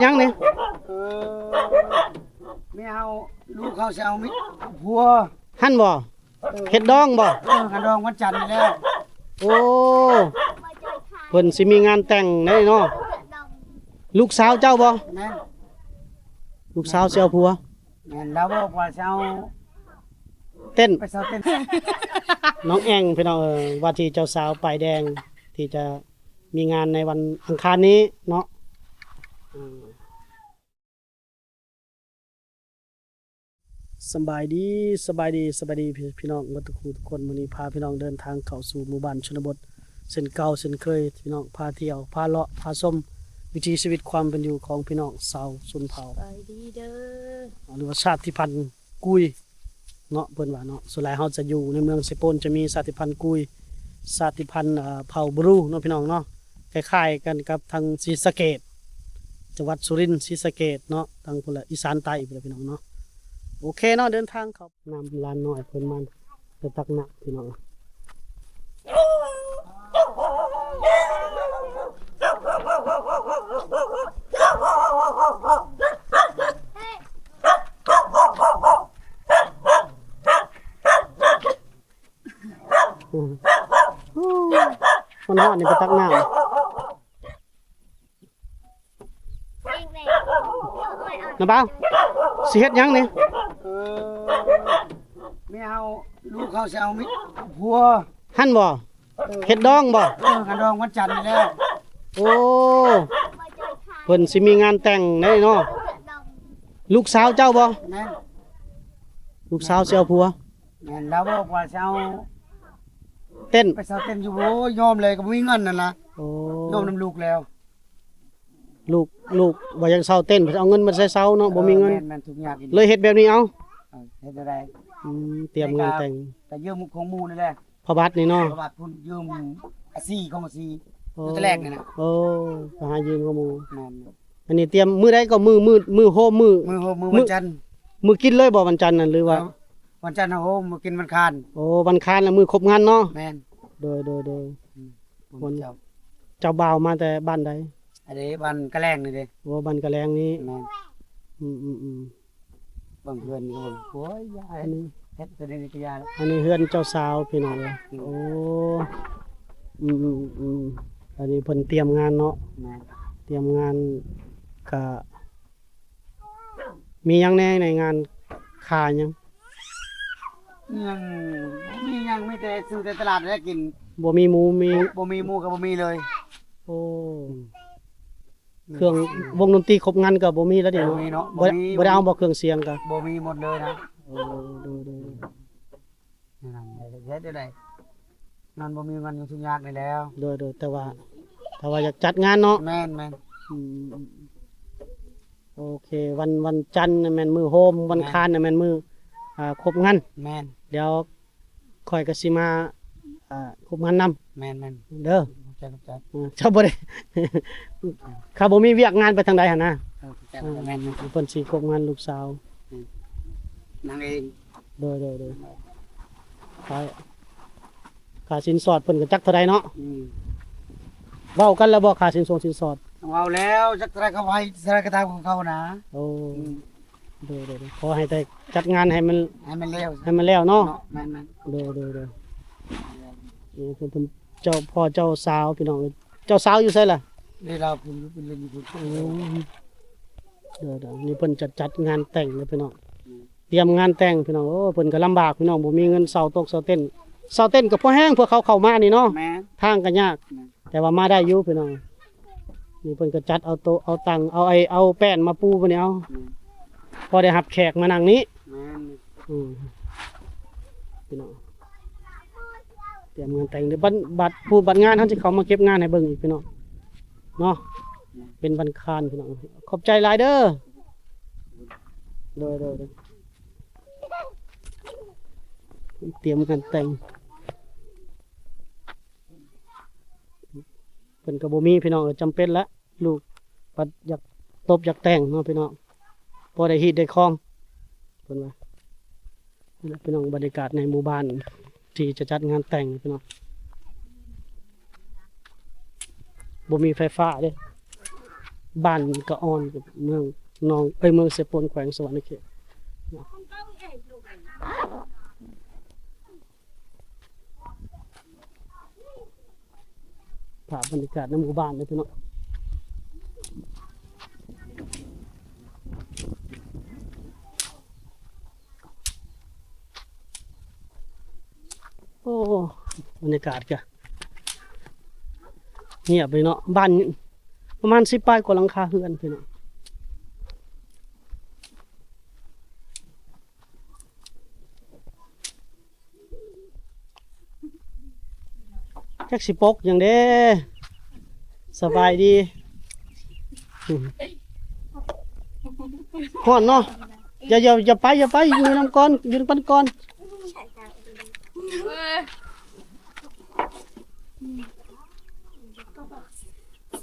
ຫຍັງນີ້? ເອີ ແມ່ເຮົາ ລູກເຂົາຊິເອົາມີ ຜົວ ຫັ້ນບໍ່? ເອີ ເຮັດດອງບໍ່? ເອີ ກະດອງວັນຈັນນີ້ແຫຼະ. ໂອ້ ເພິ່ນຊິມີງານແຕ່ງໄດ໋ເນາະ. ລູກສາວເຈົ້າບໍ່? ແມ່ນ. ລູກສາວຊິເອົາຜົວ? ແມ່ນ. ລາວບອກວ່າຊິເອົາເຕັ້ນ ໄປເຊົ່າເຕັ້ນ. ນ້ອງແອງ ພີ່ນ້ອງເອີຍ ວ່າທີ່ເຈົ້າສາວປ້າຍແດງ ທີ່ຈະມີງານໃນວັນອັງຄານນີ້ເນາະ. ສະບາຍດີ ສະບາຍດີ ສະບາຍດີ ພີ່ນ້ອງເບິດທຸກຜູ້ທຸກຄົນ. ມື້ນີ້ພາພີ່ນ້ອງເດີນທາງເຂົ້າສູ່ໝູ່ບ້ານຊົນນະບົດ ເຊັ່ນເກົ່າເຊັ່ນເຄີຍ ພີ່ນ້ອງ ພາທ່ຽວ ພາເລາະ ພາຊົມວິຖີຊີວິດຄວາມເປັນຢູ່ຂອງພີ່ນ້ອງຊາວຊົນເຜົ່າ ສະບາຍດີເດີ ຫຼືວ່າຊາດຕິພັນກຸຍເນາະ ເພິ່ນວ່າເນາະ. ສ່ວນຫຼາຍເຮົາຈະຢູ່ໃນເມືອງເຊໂປນ ຈະມີຊາດຕິພັນກຸຍ ຊາດຕິພັນ ເອີ ເຜົ່າບຣູເນາະ ພີ່ນ້ອງເນາະ. ຄ້າຍໆກັນກັບທາງສີສະເກດ ຈັງຫວັດສຸລິນ ສີສະເກດເນາະ ທາງພຸ້ນລະ ອີສານໃຕ້ພຸ້ນລະ ພີ່ນ້ອງເນາະ. ໂອເຄເນາະ ເດີນທາງເຂົ້າ ນຳຫຼານນ້ອຍເພິ່ນມາ ໄປຕັກນ້ຳ ພີ່ນ້ອງ. ອືມ ມັນຮ້ອນນີ້ ໄປຕັກນ້ຳ. ນ້າບ່າວ ຊິເຮັດຫຍັງນີ້? ເອີ ແມ່ເຮົາ ລູກເຂົາຊິເອົາມີຜົວ ຫັ້ນບໍ່? ເອີ ເຮັດດອງບໍ່? ເອີ ກະດອງວັນຈັນນີ້ແຫຼະ. ໂອ້ ເພິ່ນຊິມີງານແຕ່ງໄດ໋ເນາະ. ລູກສາວເຈົ້າບໍ່? ແມ່ນ. ລູກສາວຊິເອົາຜົວ? ແມ່ນ. ລາວບອກວ່າຊິເອົາເຕັ້ນ ໄປເຊົ່າເຕັ້ນຢູ່. ໂອ້ຍ ຍອມເລີຍ ກະບໍ່ມີເງິນຫັ້ນນະ. ໂອ້ ຍອມນຳລູກແລ້ວ. ລູກ ລູກວ່າຢາກເຊົ່າເຕັ້ນ ເອົາເງິນມາໃສເຊົ່າເນາະ ບໍ່ມີເງິນ. ເອີ ແມ່ນ ແມ່ນ ທຸກຍາກອີ່ຫຼີ. ເລີຍເຮັດແບບນີ້ເອົາ. ເອີ ເຮັດແນວໃດ? ອືມ ຕຽມງານແຕ່ງ ກະຢືມຂອງໝູ່ນີ້ແຫຼະ. ພະບາດນີ້ເນາະ? ພະບາດພຸ້ນ ຢືມອາຊີຂອງອາຊີ ໂອ້ ຢູ່ຕະແລກນີ້ນະ. ໂອ້ ໄປຫາຢືມຂອງໝູ່. ແມ່ນ. ອັນນີ້ຕຽມມື້ໃດກໍ ມື້ ມື້ ມື້ໂຮມ ມື້ ມື້ໂຮມ ມື້ວັນຈັນ. ມື້ກິນເລີຍບໍ່ ວັນຈັນນັ້ນ ຫຼືວ່າ? ເອີ ວັນຈັນເຮົາໂຮມ ມື້ກິນວັນຄານ. ໂອ້ ວັນຄານລະມື້ຄົບງານເນາະ? ແມ່ນ. ໂດຍ ໂດຍ ໂດຍ. ອືມ ວັນ ເຈົ້າ ເຈົ້າບ່າວມາແຕ່ບ້ານໃດ? ອັນນີ້ບ້ານກະແລງນີ້ເດ້. ໂອ້ ບ້ານກະແລງນີ້. ແມ່ນ. ອືມໆໆ ເບິ່ງເຮືອນນີ້ ໂອ້ຍ ຢາ ອັນນີ້ ເຮັດໂຕນີ້ກະຢາແລ້ວ. ອັນນີ້ເຮືອນເຈົ້າສາວ ພີ່ນ້ອງເອີຍ. ອືມ ໂອ້ ອືມໆໆ ອັນນີ້ເພິ່ນຕຽມງານເນາະ. ແມ່ນ. ຕຽມງານກະ ມີຫຍັງແດ່ໃນງານ? ຂາຫຍັງ? ຍັງ ບໍ່ມີຫຍັງ ມີແຕ່ຊື້ແຕ່ຕະຫຼາດແລ້ວກິນ. ບໍ່ມີໝູ ມີ ບໍ່ ບໍ່ມີໝູກະບໍ່ມີເລີຍ. ໂອ້ ອືມ ເຄື່ອງວົງດົນຕີຄົບງານກະບໍ່ມີແລ້ວເດເນາະ. ບໍ່ມີເນາະ. ບໍ່ ບໍ່ມີ ບໍ່ໄດ້ເອົາບໍ່ ເຄື່ອງສຽງກະ? ບໍ່ມີໝົດເລີຍນະ. ໂອ້ ໂດຍ ໂດຍ ໂດຍ. ນັ້ນແຫຼະ ເຮັດແນວໃດ? ມັນບໍ່ມີເງິນ ທຸກຍາກນີ້ແລ້ວ. ໂດຍ ໂດຍ ແຕ່ວ່າ ແຕ່ວ່າຢາກຈັດງານເນາະ. ແມ່ນ ແມ່ນ. ອືມ ໂອເຄ ວັນ ວັນຈັນນະແມ່ນມື້ໂຮມ ວັນຄານນະແມ່ນມື້ ອ່າ ຄົບງານ. ແມ່ນ. ດຽວຂ້ອຍກະຊິມາ ອ່າ ຄົບງານນຳ. ແມ່ນໆ ເດີ. ຂອບໃຈ ຂອບໃຈ. ເອີ ເຈົ້າບໍ່ໄດ້ ຂ້າບໍ່ມີວຽກງານໄປທາງໃດຫັ້ນນະ. ເອີ ຂອບໃຈ. ເອີ ແມ່ນ ເພິ່ນຊິຄົບງານລູກສາວ ອືມ ນາງເອງ. ໂດຍ ໂດຍ ໂດຍ. ຄ່າ ຄ່າສິນສອດເພິ່ນກະຈັກເທົ່າໃດເນາະ. ອືມ ເວົ້າກັນແລ້ວບໍ່ ຄ່າສິນສົງສິນສອດ? ເວົ້າແລ້ວ ຈັກເທົ່າໃດເຂົາໃຫ້ ເທົ່າໃດກະຕາມຂອງເຂົານະ. ໂອ້ ອືມ ໂດຍ ໂດຍ ໂດຍ. ຂໍໃຫ້ແຕ່ຈັດງານໃຫ້ມັນ ໃຫ້ມັນແລ້ວ ໃຫ້ມັນແລ້ວເນາະ. ເນາະ ແມ່ນໆ. ໂດຍ ໂດຍ ໂດຍ. ນີ້ເພິ່ນ ເພິ່ນ ເຈົ້າພໍ່ເຈົ້າສາວ ພີ່ນ້ອງເອີຍ. ເຈົ້າສາວຢູ່ໃສລະ? ນີ້ລາວເພິ່ນຢູ່ ເພິ່ນຢູ່ພຸ້ນ. ໂອ້ ເດີໆ ນີ້ເພິ່ນຈະຈັດງານແຕ່ງເດີພີ່ນ້ອງ. ອືມ ຕຽມງານແຕ່ງພີ່ນ້ອງ. ໂອ້ ເພິ່ນກະລຳບາກພີ່ນ້ອງ ບໍ່ມີເງິນເຊົ່າຕົກເຊົ່າເຕັນ. ເຊົ່າເຕັນກະພໍແຮງ ພວກເຂົາເຂົ້າມານີ້ເນາະ. ແມ່ນ. ທາງກະຍາກ. ແມ່ນ. ແຕ່ວ່າມາໄດ້ຢູ່ພີ່ນ້ອງ. ນີ້ເພິ່ນກະຈັດເອົາໂຕະ ເອົາຕັ່ງ ເອົາໄອ້ ເອົາແປ້ນມາປູບາດນີ້ເອົາ. ແມ່ນ. ພໍໄດ້ຮັບແຂກມານັ່ງນີ້. ແມ່ນ. ອືມ ພີ່ນ້ອງ ຕຽມງານແຕ່ງເດີ. ບັດ ບັດ ຜູ້ບັດງານເຮົາຊິເຂົ້າມາເກັບງານໃຫ້ເບິ່ງອີກພີ່ນ້ອງເນາະ. ແມ່ນ. ເປັນວັນຄານພີ່ນ້ອງ. ຂອບໃຈຫຼາຍເດີ. ໂດຍ ໂດຍ ໂດຍ. ຕຽມງານແຕ່ງ. ເພິ່ນກະບໍ່ມີພີ່ນ້ອງເອີຍ ຈຳເປັນແຫຼະ ລູກບັດຢາກຕົບຢາກແຕ່ງເນາະພີ່ນ້ອງ ພໍໄດ້ຮີດໄດ້ຄອງເພິ່ນວ່າ. ນີ້ແຫຼະພີ່ນ້ອງ ບັນຍາກາດໃນໝູ່ບ້ານທີ່ຈະຈັດງານແຕ່ງພີ່ນ້ອງ. ບໍ່ມີໄຟຟ້າເດ້. ບ້ານກະອ່ອນ ເມືອງໜອງ ເອີຍ ເມືອງເຊໂປນ ແຂວງສະຫວັນນະເຂດ. ພາບບັນຍາກາດໃນໝູ່ບ້ານເດີພີ່ນ້ອງ. ໂອ້ ບັນຍາກາດກະງຽບເລີຍເນາະ. ບ້ານປະມານສິບປາຍກວ່າຫຼັງຄາເຮືອນພີ່ນ້ອງ. ຈັກຊິປົກຫຍັງເດ້. ສະບາຍດີ. ຮ້ອນເນາະ. ຢ່າ ຢ່າ ຢ່າໄປ ຢ່າໄປ ຢູ່ນຳກ່ອນ ຢູ່ນຳກັນກ່ອນ.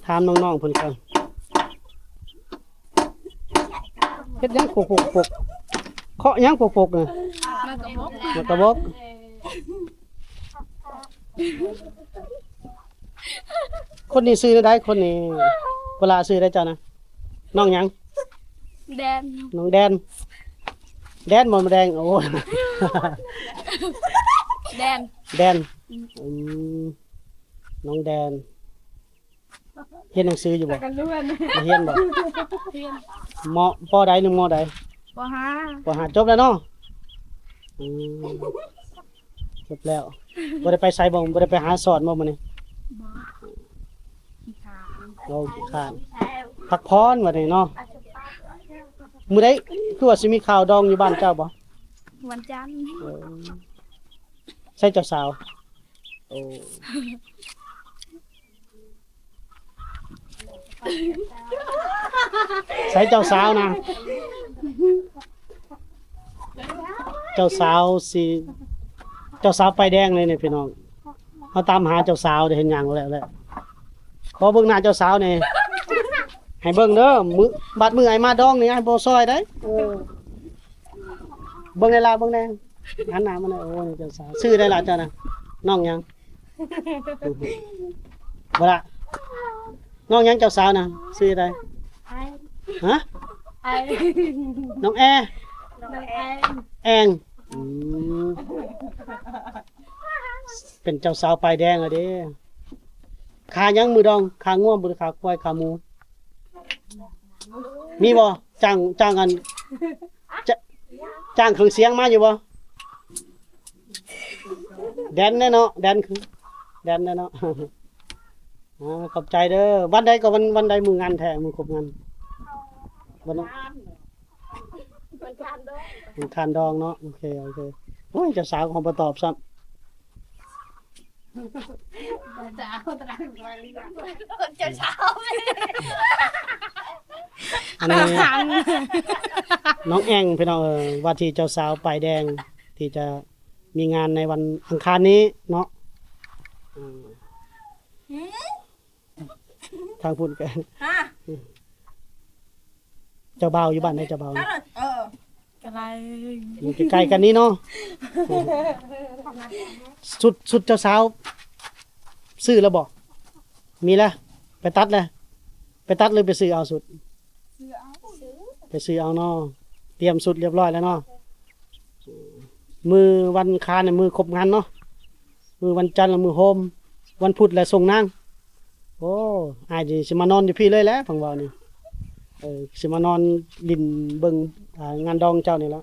ຖາມນ້ອງໆເພິ່ນກ່ອນ. ເຮັດຫຍັງໂປກໆ ໂປກ ເຄາະຫຍັງໂປກໆນະ? ໝາກກະບົກ ໝາກກະບົກ. ຄົນນີ້ຊື່ແນວໃດ? ຄົນນີ້ ເວລາຊື່ໄດເຈົ້ານະ? ນ້ອງຫຍັງ? ແດນ ນ້ອງແດນ. ແດນບໍ່ ມາແດງ. ໂອ້ ແດນ ແດນ. ອືມ ອືມ ນ້ອງແດນ. ຮຽນໜັງສືຢູ່ບໍ່? ບໍ່ຮຽນບໍ່? ຮຽນ ມໍ ປໍໃດ ຫຼືມໍໃດ? ປໍຫ້າ ປໍຫ້າ ຈົບແລ້ວເນາະ. ອືມ ຈົບແລ້ວ. ບໍ່ໄດ້ໄປໃສບໍ່? ບໍ່ໄດ້ໄປຫາສອນບໍ່ມື້ນີ້? ບໍ່ ຂີ້ຄ້ານ. ໂອ້ ຂີ້ຄ້ານ ພັກຜ່ອນບັດນີ້ເນາະ. ມື້ໃດຄືວ່າຊິມີຂ່າວດອງຢູ່ບ້ານເຈົ້າບໍ່? ວັນຈັນ. ເອີ ໃສເຈົ້າສາວ? ໂອ້ ໃສເຈົ້າສາວນະ? ເຈົ້າສາວຊິ ເຈົ້າສາວປ້າຍແດງເລີຍນີ້ພີ່ນ້ອງ. ເຮົາຕາມຫາເຈົ້າສາວເດ້ ເຫັນຫຍັງແລ້ວແຫຼະ. ຂໍເບິ່ງໜ້າເຈົ້າສາວແດ່ ໃຫ້ເບິ່ງເດີ. ມື້ ບາດມື້ອ້າຍມາດອງນີ້ ອ້າຍບໍ່ຊ່ອຍໄດ໋. ເອີ ເບິ່ງແດ່ລະ ເບິ່ງແດ່ ຫັນໜ້າມາແດ່. ໂອ້ ເຈົ້າສາວ ຊື່ໃດລະເຈົ້ານະ? ນ້ອງຫຍັງ? ບໍ່ລະ ນ້ອງຫຍັງເຈົ້າສາວນະ? ຊື່ໃດ? ໄອ ຮະ? ໄອ ນ້ອງແອ ນ້ອງແອງ ແອງ. ອືມ ເປັນເຈົ້າສາວປ້າຍແດງແລ້ວເດ້. ຂາຫຍັງມື້ດອງ? ຂາງົວ ຫຼື ຂາຄວາຍ ຂາໝູ? ມີບໍ່? ຈ້າງ ຈ້າງອັນ ຈະ ຈ້າງເຄື່ອງສຽງມາຢູ່ບໍ່? ແດນແນ່ເນາະ ແດນ ແດນແນ່ເນາະ. ອາ ຂອບໃຈເດີ. ວັນໃດກໍ ວັນ ວັນໃດມື້ງານແທ້ ມື້ຄົບງານ? ວັນ ວັນຄານດອງ ວັນຄານດອງເນາະ. ໂອເຄ ໂອເຄ. ໂອ້ຍ ເຈົ້າສາວກໍບໍ່ຕອບຊ້ຳ. ເຈົ້າສາວ ອັນນີ້ນ້ອງແອງ ພີ່ນ້ອງເອີຍ ວ່າທີ່ເຈົ້າສາວປ້າຍແດງ ທີ່ຈະມີງານໃນວັນອັງຄານນີ້ເນາະ. ອືມ ທາງພຸ້ນກໍ ຮະ ເຈົ້າບ່າວຢູ່ບ້ານໃດ ເຈົ້າບ່າວ? ເອີ ກະໄລ ຢູ່ໃກ້ໆກັນນີ້ເນາະ. ຊຸດ ຊຸດເຈົ້າສາວຊື້ແລ້ວບໍ່? ມີແລ້ວ ໄປຕັດແລ້ວ ໄປຕັດ ຫຼື ໄປຊື້ເອົາຊຸດ? ຊື້ເອົາ ໄປຊື້ເອົາເນາະ. ຕຽມຊຸດລຽບຮ້ອຍແລ້ວເນາະ. ມື້ວັນອັງຄານ ມື້ຄົບງານເນາະ. ມື້ວັນຈັນລະມື້ໂຮມ ວັນພຸດລະສົ່ງນາງ. ໂອ້ ອ້າຍຊິມານອນຢູ່ພີ້ເລີຍແຫຼະ ຟັງເວົ້ານີ້. ເອີ ຊິມານອນຫຼິ້ນເບິ່ງ ອ່າ ງານດອງເຈົ້ານີ້ລະ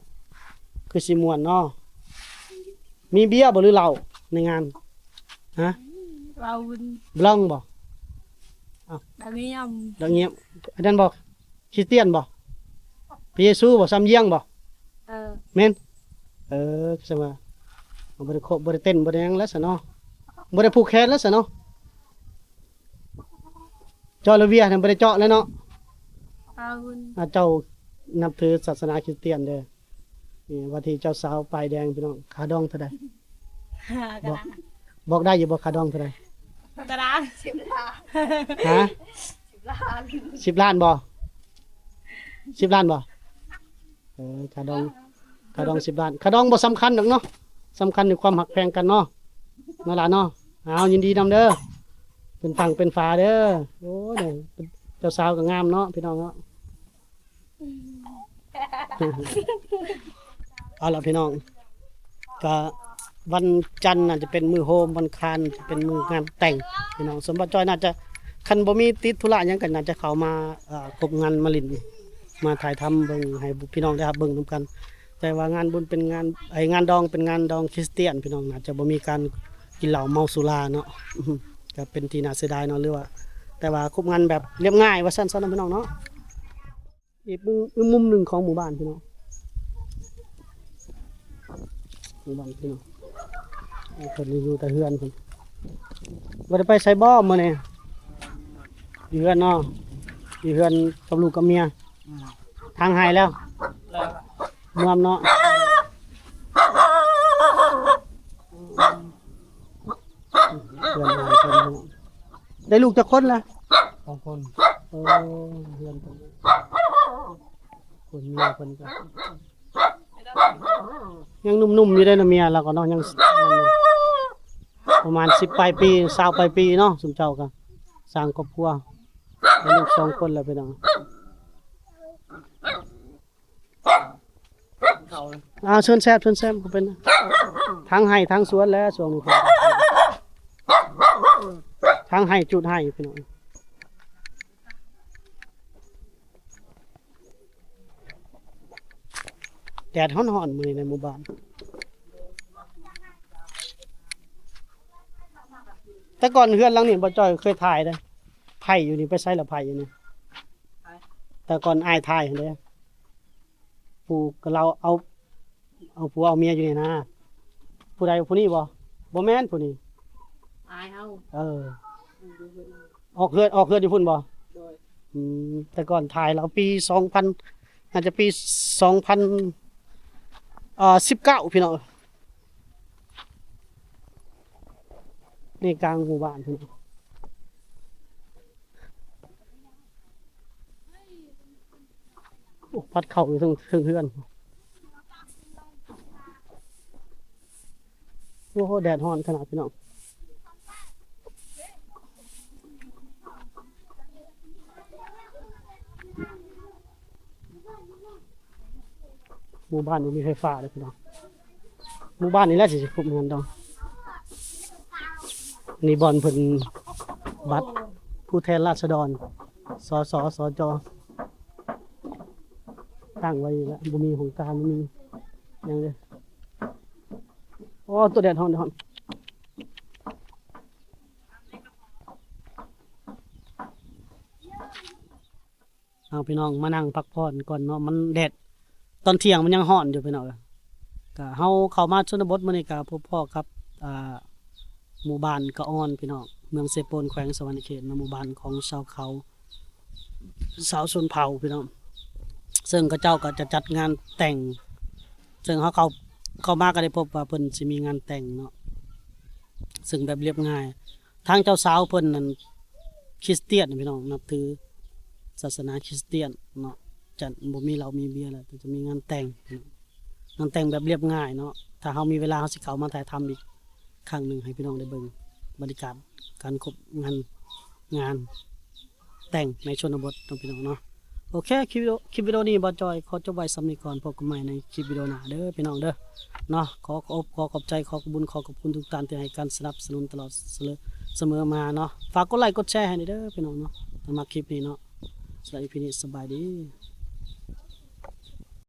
ຄືຊິມ່ວນເນາະ. ມີເບຍບໍ່ ຫຼື ເຫຼົ້າໃນງານ? ຮະ? ເຫຼົ້າ ບລັອງບໍ່? ດາງງຽມ ດາງງຽມ. ອັນນັ້ນບໍ່? ຄຣິສຕຽນບໍ່? ພະເຢຊູບໍ່? ຊຳຢຽງບໍ່? ເອີ ແມ່ນ. ເອີ ຈັ່ງວ່າ ບໍ່ໄດ້ໂຄະ ບໍ່ໄດ້ເຕັ້ນ ບໍ່ໄດ້ຫຍັງແລ້ວຊະເນາະ. ບໍ່ໄດ້ຜູກແຂນແລ້ວຊະເນາະ. ເຈາະລະເວຍນັ້ນບໍ່ໄດ້ເຈາະແລ້ວເນາະ. ອາ ເຈົ້ານັບຖືສາສະໜາຄຣິສຕຽນເດີ. ນີ້ວ່າທີ່ເຈົ້າສາວປ້າຍແດງ ພີ່ນ້ອງ. ຄ່າດອງເທົ່າໃດ? ບອກ ບອກໄດ້ຢູ່ບໍ່ ຄ່າດອງເທົ່າໃດ? ຕາລາງ ສິບລ້ານ. ຮະ? ສິບລ້ານ ສິບລ້ານບໍ່? ສິບລ້ານບໍ່? ເອີ ຄ່າດອງ ຄ່າດອງສິບລ້ານ. ຄ່າດອງບໍ່ສຳຄັນດອກເນາະ ສຳຄັນຢູ່ຄວາມຮັກແພງກັນເນາະ ເນາະຫຼານເນາະ. ເອົາ ຍິນດີນຳເດີ ເປັນຝັ່ງເປັນຝາເດີ. ໂອ້ຍ ເປັນ ເຈົ້າສາວກໍງາມເນາະພີ່ນ້ອງເນາະ. ເອົາລະພີ່ນ້ອງ ກະວັນຈັນໜ້າຈະເປັນມື້ໂຮມ, ວັນຄານຈະເປັນມື້ງານແຕ່ງພີ່ນ້ອງ. ສົມບ່າວຈ້ອຍໜ້າຈະ ຄັນບໍ່ມີຕິດທຸລະຫຍັງກໍໜ້າຈະເຂົ້າມາ ເອີ ຄົບງານມາຫຼິ້ນ ມາຖ່າຍທຳເບິ່ງໃຫ້ພີ່ນ້ອງໄດ້ຮັບເບິ່ງນຳກັນ. ແຕ່ວ່າງານບຸນເປັນງານ ໄອ້ງານດອງເປັນງານດອງຄຣິສຕຽນພີ່ນ້ອງ, ໜ້າຈະບໍ່ມີການກິນເຫຼົ້າເມົາສຸລາເນາະ. ກໍເປັນທີ່ໜ້າເສຍດາຍເນາະ ຫຼືວ່າ ແຕ່ວ່າຄົບງານແບບລຽບງ່າຍວ່າຊັ້ນຊະເນາະພີ່ນ້ອງເນາະ. ອີກມຸມ ອີກມຸມໜຶ່ງຂອງໝູ່ບ້ານພີ່ນ້ອງ ໝູ່ບ້ານພີ່ນ້ອງ. ເອີ ເພິ່ນຢູ່ແຕ່ເຮືອນເພິ່ນ ບໍ່ໄດ້ໄປໃສບໍ່ມື້ນີ້? ຢູ່ເຮືອນເນາະ ຢູ່ເຮືອນກັບລູກກັບເມຍ. ອືມ ທາງໄຮ່ແລ້ວ ແລ້ວ ເມືອມເນາະ. ເຮືອນໄຮ່ເພິ່ນ ໄດ້ລູກຈັກຄົນລະ? ສອງຄົນ. ເອີ ເຮືອນເພິ່ນ ຄົນເມຍເພິ່ນກໍຍັງໜຸ່ມໆຢູ່ເດ້ເນາະ ເມຍລາວກໍເນາະ ຍັງປະມານສິບປາຍປີ ຊາວປາຍປີເນາະ. ຊຸມເຈົ້າກໍສ້າງຄອບຄົວ ໄດ້ລູກສອງຄົນແລ້ວພີ່ນ້ອງ. ເຂົ້າເລີຍ ອ່າ ເຊີນແຊບ ເຊີນແຊບ ບໍ່ເປັນ ທາງໄຮ່ທາງສວນແຫຼະຊ່ວງນີ້ ທາງໄຮ່ຈູດໄຮ່ພີ່ນ້ອງ. ແດດຮ້ອນໆ ມື້ນີ້ໃນໝູ່ບ້ານ. ແຕ່ກ່ອນເຮືອນຫຼັງນີ້ ບ່າວຈ້ອຍເຄີຍຖ່າຍເດ້ ໄຜ່ຢູ່ນີ້ ໄປໃສລະໄຜ່ຢູ່ນີ້? ແຕ່ກ່ອນອ້າຍຖ່າຍຫັ້ນເດ້ ຜູ້ກໍລາວເອົາ ເອົາຜົວເອົາເມຍຢູ່ນີ້ນະ. ຜູ້ໃດ ຜູ້ນີ້ບໍ່? ບໍ່ແມ່ນຜູ້ນີ້ ອ້າຍເຮົາ. ເອີ ອືມ ຢູ່ເຮືອນ ອອກເຮືອນ ອອກເຮືອນຢູ່ພຸ້ນບໍ່? ໂດຍ. ອືມ ແຕ່ກ່ອນຖ່າຍລາວປີສອງພັນ ໜ້າຈະປີສອງພັນ ເອີ ສິບເກົ້າ ພີ່ນ້ອງ. ໃນກາງໝູ່ບ້ານພຸ້ນ ໂອ້ ພັດເຂົ້າຢູ່ເທິງ ເທິງເຮືອນ. ໂອ້ໂຫ ແດດຮ້ອນຂະໜາດພີ່ນ້ອງ. ໝູ່ບ້ານບໍ່ມີໄຟຟ້າເດ້ພີ່ນ້ອງ. ໝູ່ບ້ານນີ້ແຫຼະຊິ ຊິຄົບເຮືອນດອງ. ນີ້ບ່ອນເພິ່ນ ບັດຜູ້ແທນລາຊະດອນ ສສ ສຈ ຕັ້ງໄວ້ນີ້ແຫຼະ. ບໍ່ມີຫ້ອງການ ບໍ່ມີຫຍັງເລີຍ. ໂອ້ ຕົວແດດຮ້ອນ ແດດຮ້ອນ. ເອົາ ພີ່ນ້ອງມານັ່ງພັກຜ່ອນກ່ອນເນາະ ມັນແດດ ຕອນທ່ຽງມັນຍັງຮ້ອນຢູ່ພີ່ນ້ອງເອີຍ. ກະເຮົາເຂົ້າມາຊົນນະບົດມື້ນີ້ກະພົບພໍ້ກັບ ອ່າ ໝູ່ບ້ານກະອ່ອນພີ່ນ້ອງ ເມືອງເຊໂປນ ແຂວງສະຫວັນນະເຂດເນາະ ໝູ່ບ້ານຂອງຊາວເຂົາ ຊາວຊົນເຜົ່າພີ່ນ້ອງ. ເຊິ່ງເຂົາເຈົ້າກໍຈະຈັດງານແຕ່ງ ເຊິ່ງເຮົາເຂົ້າ ເຂົ້າມາກໍໄດ້ພົບວ່າເພິ່ນຊິມີງານແຕ່ງເນາະ ເຊິ່ງແບບລຽບງ່າຍ. ທາງເຈົ້າສາວເພິ່ນນັ້ນຄຣິສຕຽນພີ່ນ້ອງ ນັບຖືສາສະໜາຄຣິສຕຽນເນາະ ຈະບໍ່ມີເຫຼົ້າມີເບຍແລ້ວ ຈະມີງານແຕ່ງ ງານແຕ່ງແບບລຽບງ່າຍເນາະ. ຖ້າເຮົາມີເວລາ ເຮົາຊິເຂົ້າມາຖ່າຍທຳອີກຄັ້ງໜຶ່ງໃຫ້ພີ່ນ້ອງໄດ້ເບິ່ງບັນຍາກາດການຄົບງານ ງານແຕ່ງໃນຊົນນະບົດເນາະ ພີ່ນ້ອງເນາະ. ໂອເຄ ຄລິບວິດີໂອ ຄລິບວິດີໂອນີ້ບ່າວຈ້ອຍຂໍຈົບໄວ້ສ່ຳນີ້ກ່ອນ. ພົບກັນໃໝ່ໃນຄລິບວິດີໂອໜ້າເດີພີ່ນ້ອງເດີເນາະ. ຂໍຂອບ ຂໍຂອບໃຈ ຂໍຂອບບຸນ ຂໍຂອບຄຸນທຸກທ່ານທີ່ໃຫ້ການສະໜັບສະໜູນຕະຫຼອດສະເລີ ສະເໝີມາເນາະ. ຝາກກົດໄລກົດແຊໃຫ້ແດ່ເດີພີ່ນ້ອງເນາະ ຖ້າມັກຄລິບນີ້ເນາະ. ສຳລັບອີພີນີ້ສະບາຍດີ.